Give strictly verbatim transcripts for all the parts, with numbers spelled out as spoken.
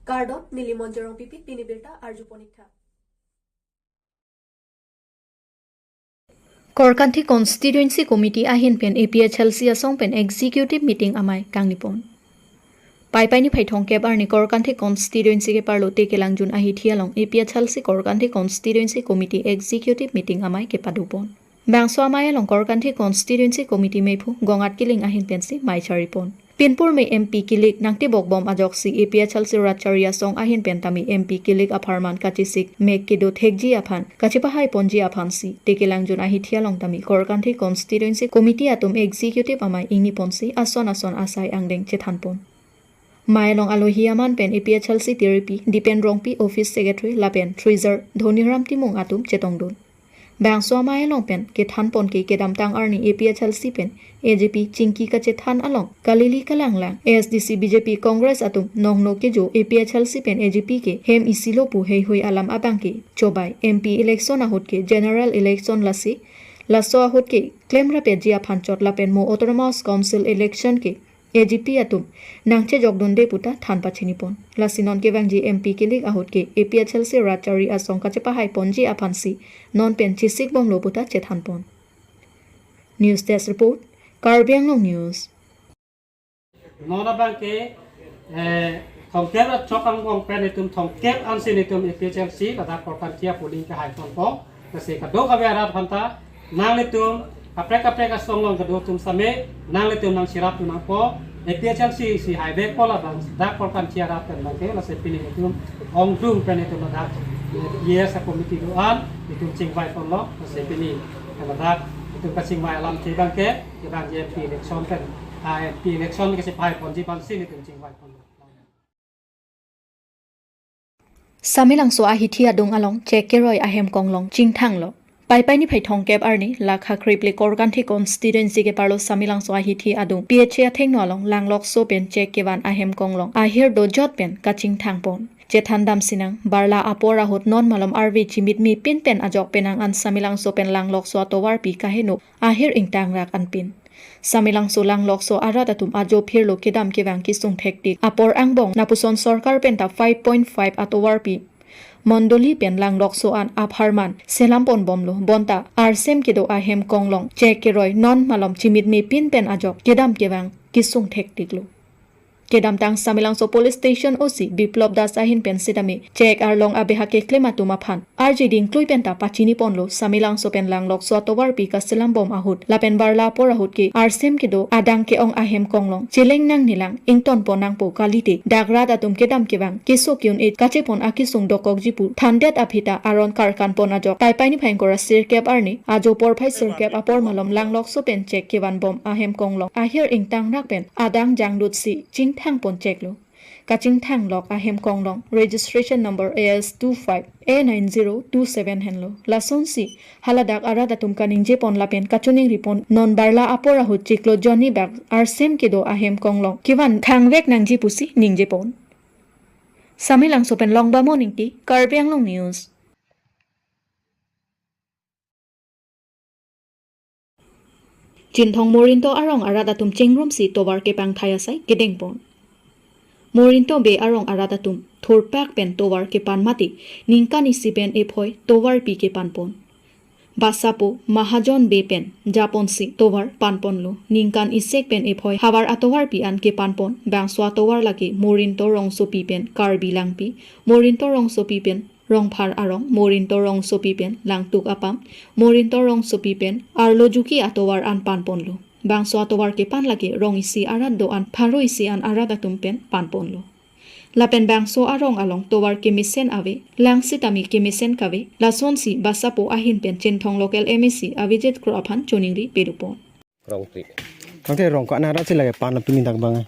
Kardom, neli Monjorong Pipit, pini birta arjupon ik tha. Korkanthi Constituency Committee ahin pen A P H L C asong pen Executive Meeting amei kangnipon. Paipai niphai thomkep arni Korkanthi Constituency keparlo Tekelangjun ahithi along A P H L C Korkanthi Constituency Committee Executive Meeting amei kepadopon. Bangso amei along Korkanthi Constituency Committee mephu Gongat Killing ahin pensi mei charipon. Pinpur me M P kilik nangtebok bom ajoksi A P H L C rat chari asong ahin pen tame M P kilik apharman kachesik mek kedo thekji aphan kachepahai ponji aphansi Tekelangjun ahithi along tame Korkanthi Constituency Committee atum Executive amei ingniponsi ason ason asai angdeng chethanpon. Mei along alohi aman pen A P H L C tiripi Dipen Rongpi, Office Secretary, lapen Treasurer Dhoniram Timung atum chetongdun. Bangso amei along pen kethanpon ke kedamtang arni A P H L C pen A G P chingki kachethan along kalili kalanglang A S D C B J P Congress atum nongno kejo A P H L C pen A G P ke hem isilo pu heihui alam abang ke chobai M P election ahut ke general election lasi laso ahut ke klemrapetji aphan chot lapen mo Autonomous Council election ke A G P atum nangchejokdunde puta than pachinipon. Lasi non kevangji M P kilik ahut ke A P H L C rat chari asong kachepahai ponji aphansi non pen chesik bomlo puta chethanpon. News Desk Report, Karbi Anglong News. Non abang ke, eh, thomkep ra chok angbong pen itum thomkep ansi netum A P H L C ladak Korkanthi apolling kehai ponpo. Lasi kadokave arat aphanta nanglitum kaprek kaprek asong along kedo atum same nanglitum nangcherapdun nangpo. A P H L C si haivekpo labang dak Korkanthi arat pen abang ke, lasi pini itum ongdung pen itum ladak, eh, yes a committee do-an itum chingvai ponlo. Lasi pini ladak itum kachingvai alamthe abang ke, kevangji M P election pen, ah, M P election kachepahai ponji aphansi netum chingvai ponlo. Samelangso ahithi adung along chek keroi ahem konglong chingthanglo. Paipai niphai thomkep arni lakha krip le Korkanthi Constituency keparlo Samelangso ahithi adung P H A athengno along langlokso pen chek kevan ahem konglong ahir dojot pen kachingthangpon. Chethan damsinang, barla apor ahut non malom arve chimitme pinpen ajok penang an Samelangso pen langlokso atovarpi kaheno ahir ingtangrak anpin. Samelangso langlokso arat atum ajo phirlo kedam kevang kesung thektik. Apor angbong lapuson sorkar penta five point five atovarpi mondoli pen langlokso an apharman selam ponbomlo. Bonta arsem kedo ahem konglong chek keroi non malom chimitme pinpen ajok kedam kevang kesung thektiklo. Kedamtang Samelangso Police Station O C Biplop Das ahin pen sitame chek arlong abehak keklem atum aphan arje dingklui penta pachiniponlo Samelangso pen langlokso atovarpi kaselam bom ahut lapen barla apor ahut ke arsem kedo adang ke-ong ahem konglong cheleng nangnelang ingtonpon nangpo kalite dak rat atum kedam kevang keso ke-un-e kachepon akesung dokokji pu thandet aphi ta aron karkanpon ajok Paipai niphai ingkoi ra sirkep arni ajo porphai sirkep apor malom langlokso pen chek kevan bom ahem konglong ahir ingtangrak pen adang jangdutsi chingthangpon cheklo. Kachingthanglok ahem konglong registration number A S two five A nine zero two seven henlo. Lasonsi haladak arat atum kaningjepon lapen kachoningripon non barla apor ahut chiklo jonni bak arsem kedo ahem konglong kevan thangvek nangji pusi ningjepon. Samelangso pen Longbamon Ingti, Karbi Anglong News. Chinthong Morinto arong arat atum chingrumsi tovar kepangthai asai kedengpon. Morinto Bey arong arat atum thurpak pen tovar kepan mati ningkan isi pen ephoi tovarpi kepanpon. Basapo Mahajon Bey pen japonsi tovar panponlo. Ningkan isek pen ephoi havar atovarpi an kepanpon. Bangso atovar lake Morinto rongsopi pen Karbi Langpi, Morinto rongsopi pen Rongphar arong, Morinto rongsopi pen Langtuk Apam, Morinto rongsopi pen Arlojuki atovar an panponlo. Bangso atovar kepan lake rong isi arat do-an pharo isi an arat atum pen panponlo. Lapen bangso arong along tovar kemesen ave, lang sitame kemesen kave, lasonsi Basapo ahin pen Chinthong local M A C Avijit Kro aphan choningri pedopon. Rong tri. Kangte rong ko-an arat si lake pan pini dak bang.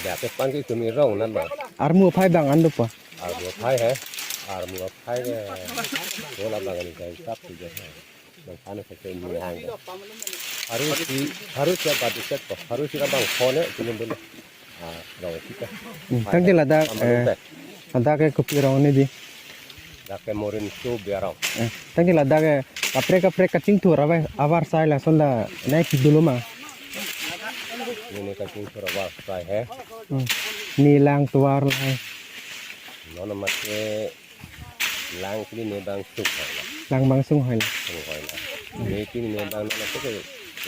Dak kepan ke kami rong nan bang. Armu aphai bang an dopo. Armu aphai he. Armu aphai he. Bola bang ni kai sap tu je. Bang pan ke ke ni hang. Harus si, harus ya badu set ko. Harus si bang phone tu mun dulu. Ah, rong kita. Hmm, tangte ladak, eh, ladak ke kopi rong ni di. Dak ke Morinto Bey arong. Eh, tangte ladak ke kaprek kaprek kachingthur avar, avar sai lason la nai kidulo ma. Nini kachingthur avar sai he. Hmm. Ni lang tovar la he. Ono mate lang pini ne bang sung hoila. Lang bang sung hoila. Sung hoila. Ne pini ne bang na ke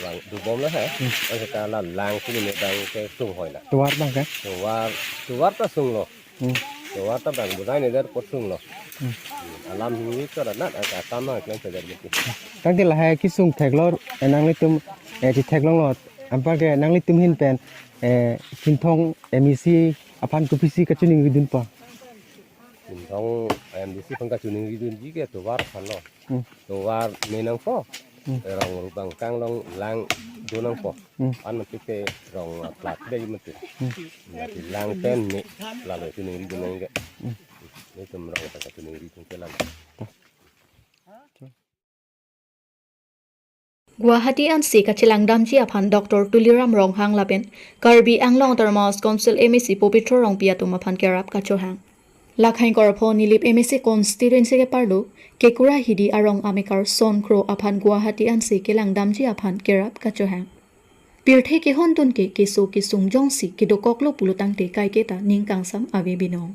lang dubom la ha. Hmm. Ang kata la lang pini ne bang ke sung hoila. Tovar bang ke? Tovar, tovar ta sunglo. Hmm. Tovar ta bang budai ne der pot sunglo. Hmm. Alam hingni ko na angka kam na klen sajar gitu. Tangte lahai kesung theklo, eh, nanglitum, eh, chetheklonglo, anparke nanglitum ahin pen, eh, Chinthong M A C aphan kopisi kachining ridun pa. Chinthong M D C aphan kachining ridunji ke tovar aphanlo. Hmm. Tovar me nangpo. Hmm. Rong rubang kanglong lang do nangpo. Hmm. An mati ke rong plat dei mati. Hmm. Mati lang pen me lalo chining ridun nang ke. Hmm. Netum rong ta kachining ridun ke lalo. Guwahati ansi kachelangdamji aphan Doctor Tuliram Ronghang lapen Karbi Anglong Autonomous Council M A C Pobitro Rongpi atum aphan kerap kachohang. Lakhai ingkoi ra pho Nilip M A C constituency keparlo Kekura Hidi arong amekar Son Kro aphan Guwahati ansi kelangdamji aphan kerap kachohang. Pirthe kehontun ke keso kesung jongsi kedokoklo pulo tangte kaiketa ning kangsam ave binong.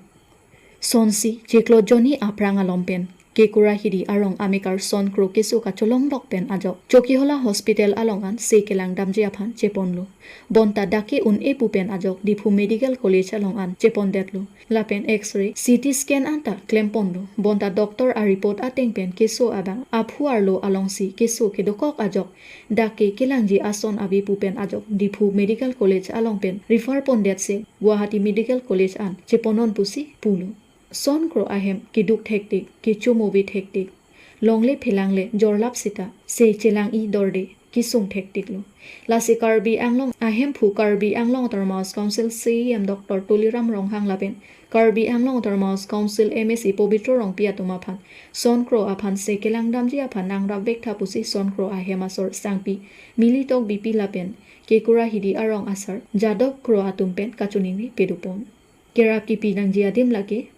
Sonsi chiklo jonni aphrang along pen Kekura Hidi arong amekar Son Kro keso kacholong lok pen ajok Chokihola Hospital along ansi kelangdamji aphan cheponlo. Bonta dak ke un-e pu pen ajok Diphu Medical College along an chepondetlo. Lapen X-ray, C T scan anta klemponlo. Bonta doctor a-report ateng pen keso abang aphu arlo alongsi keso kedokok ajok dak ke kelangji ason ave pu pen ajok Diphu Medical College along pen refer pondetsi Guwahati Medical College an cheponnon pusi pulo. Son Kro ahem keduk thektik, kecho move thektik. Longle phelangle jorlap sita, se chelang-i dorde, kesung thektiklo. Lasi Karbi Anglong ahemphu Karbi Anglong Autonomous Council C E M Doctor Tuliram Ronghang lapen Karbi Anglong Autonomous Council M A C Pobitro Rongpi atum aphan Son Kro aphan se kelangdamji aphan nangrap vektha pusi Son Kro ahem asor sangpi Mili Tokbipi lapen Kekura Hidi arong asar Jadok Kro atum pen kachiningri pedupon. Kerap kipi nangji adim lake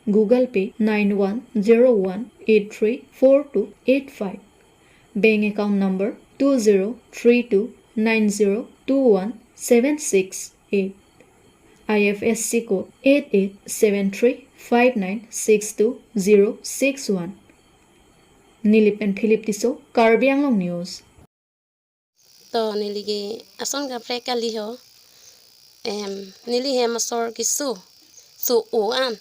Google Pay nine one zero one eight three four two eight five. Bank account number two zero three two nine zero two one seven six eight. I F S C code eight eight seven three five nine six two zero six one. Nilip and Philip Tisso, Karbi Anglong News. To neli ke ason kaprek kali ho. Em, neli hem asor keso. So o an.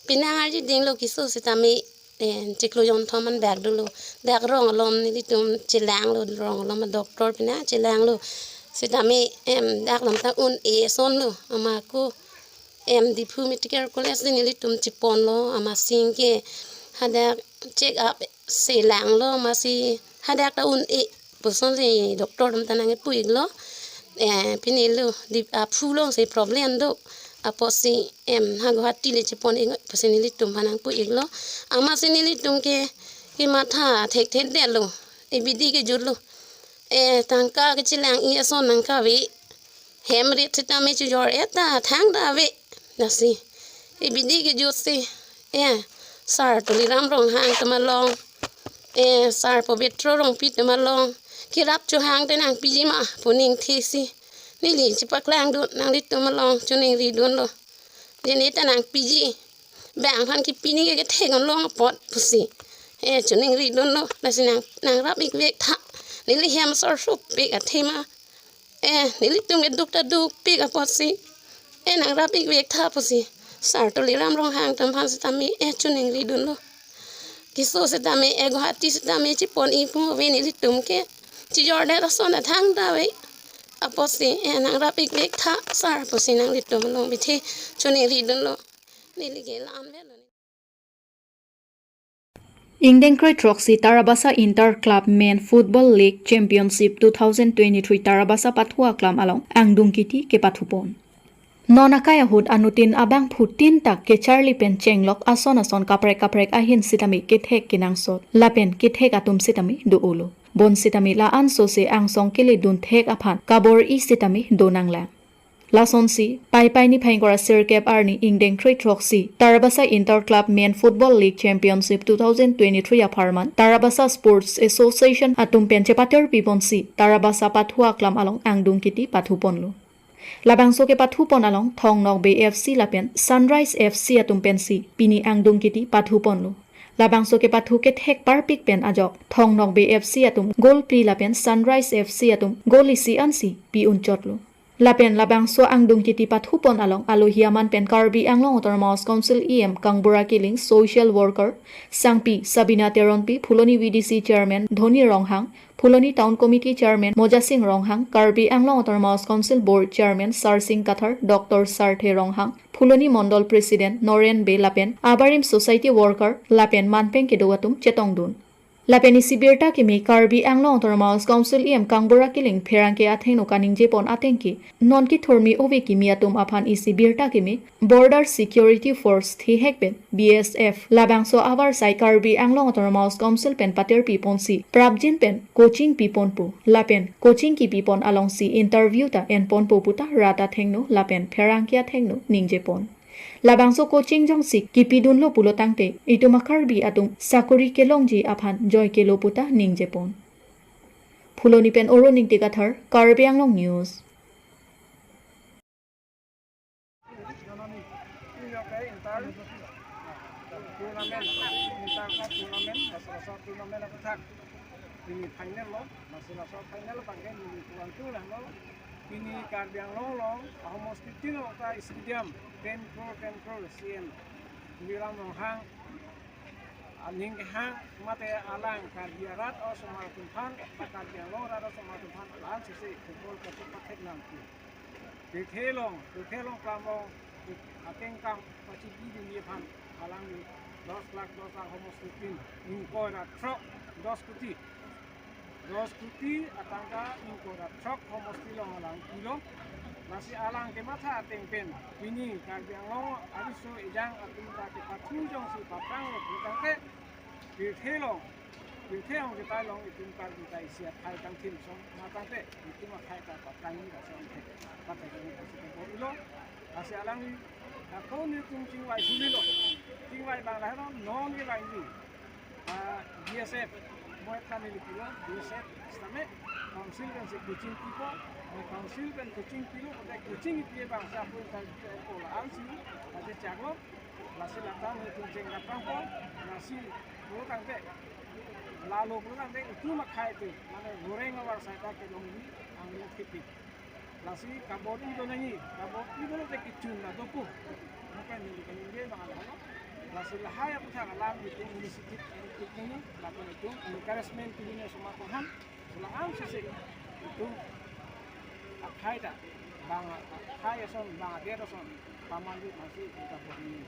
Pini nang arji dinglo keso sitame, em, chiklo jonthom an bak dolo. Dak rong alom nelitum chelanglo, rong alom doctor pini chelanglo. Sitame, em, dak lam ta un-e asonlo. Amat ko, em, Diphu Medical College si nelitum cheponlo. Amatsi ke hadak check up si langlo, amatsi hadak ta un-e puson si doctor atum ta nangkipu-iklo. Eh, pini lo, Dip-, aphu alongsi problem do. Apotsi, em, ha Guwahati le chepon-ik pusi nelitum aphan nangpu-iklo. Amatsi nelitum ke, kematha thekthedetlo. Ibidi kejutlo. Eh, tangka kechelang-i ason nangkave. Hem rit sitame chojor-et ta thangta ave. Lasi. Ibidi kejutsi. Eh, Sir Tuliram Ronghang atum along. Eh, Sir Pobitro Rongpi atum along. Kerap chohang te nangpiji ma pu ningthesi. Neli chepaklangdun nanglitum along chiningridunlo. Jene ta nangpiji. Bang aphan kepini ke kethek-ong long apot pusi. Eh, chiningridunlo. Lasi nang, nangrap-ik vektha. Neli hem asor sopik athema. Eh, nelitum keduk ta dukpik apotsi. Eh, nangrap-ik vektha pusi. Sir Tuliram Ronghang atum aphan sitame, eh, chiningridunlo. Keso sitame, eh, Guwahati sitame chepon-ik pu ave nelitum ke. Chojordet ason ta thangta ave. Apotsi, eh, nangrap-ik vektha, sir pusi nanglitum along bithe chiningridunlo. Neli ke la-an avelo. Ingdeng kre throksi Tarabasa Inter Club Men Football League Championship two thousand twenty-three Tarabasa pathu aklam along angdung kiti kepathupon. Non akai ahut anuttin abangphutin ta kecharli pen chenglok ason ason kaprek kaprek ahin sitame kethek kenangsot lapen kethek atum sitame do-olo. Bonsitame la-an sose angsong keledun thek aphan kabor-i sitame do nanglang. Lasonsi, Paipai niphai ingkoi ra sirkep arni ingdeng kre throksi, Tarabasa Inter Club Men Football League Championship two thousand twenty-three apharman, Tarabasa Sports Association atum pen chepaterpi ponsi, Tarabasa pathu aklam along angdung kiti pathuponlo. Labangso kepathupon along Thong Nokbe F C lapen Sunrise F C atum pensi pini angdung kiti pathuponlo. Labangso kepathu kethek parpik pen ajok Thong Nokbe F C atum goal phli lapen Sunrise F C atum goal isi ansi pi-unchotlo. Lapen labangso angdung kiti pathupon along alohi aman pen Karbi Anglong Autonomous Council E M Kangbura Killing, social worker Sangpi Sabina Teronpi, Phuloni V D C Chairman Dhoni Ronghang, Phuloni Town Committee Chairman Mojasing Ronghang, Karbi Anglong Autonomous Council Board Chairman Sarsing Kathar, Doctor Sarthe Ronghang, Phuloni Mondol President Noren Bey lapen abarim society worker lapen manpeng kedo atum chetongdun. Lapen isi birta keme Karbi Anglong Autonomous Council E M Kangbura Killing pherangke athengno kaningjepon ateng ke, non kethurmi ove kimi atum aphan isi birta keme Border Security Force thihek pen B S F labangso avarsai Karbi Anglong Autonomous Council pen paterpiponsi prapjin pen coaching piponpo. Lapen coaching kipipon alongsi interview ta enponpo puta rat athengno lapen pherangke athengno ningjepon. Labangso coaching jongsi kipidunlo pulo tangte, itum a-Karbi atum sakori kelongji aphan joike lo puta ningjepon. Phuloni pen Oro Ningti Kathar, Karbi Anglong News. Tournament, inter tournament, laso laso tournament aputhak. Pini final lo, laso laso final abangke neli kuantu lang lo. Pini Karbi Anglong along, ahomostitin lo ta stadium, ten crore, ten crore C M Tuliram Ronghang aning kehang mate alang Karbi arat osomar atum aphan, Karbi Anglong arat osomar atum aphan, alang sese football kachepathek nangji. Pirthe along, pirthe along klamong, ateng kam pachibidunji aphan alangli dos lakh, dos lakh homostitin, ingkoi ra throk, dos koti. Dos koti atangka ingkoi ra throk homosti along alang pilo. Lasi alang kematha ateng pen pini Karbi Anglong ariso ejang atum ta kepathu jongsi paprang lo putangte, pirthe along, pirthe along kita along itum Karbi ta isi akhai kangthim song matangte itum akhai ta paprang ni kasong the. Paprang ni kasong the ilo. Lasi alangli ako nelitum chingvai sulilo. Chingvai abang lahelo non kevangji. Ah, B S F, moi than neli pulo, B S F sitame council pensi coaching pipo, ah, council pen coaching pilo, pada coaching pi abang sa pun sa ko la-ansi, aja chaklo, lasi lata nelitum cheng kaprangpo, lasi pulo tangte, lalo pulo tangte, itum akhai te, mane goreng avarsai ta kelongji, angling thipik. Lasi kabor-i do nangji, kabor-i do te kechun na dopo. Mungkin neli kaningje abang lahelo. Lasi lahai aputhak alam itum initiative nangji, lapen itum encouragement pini osomar aphan. Pulang am sese itum akhai ta, bang akhai ason, bang adet ason, pamanjut masih kita bor-i.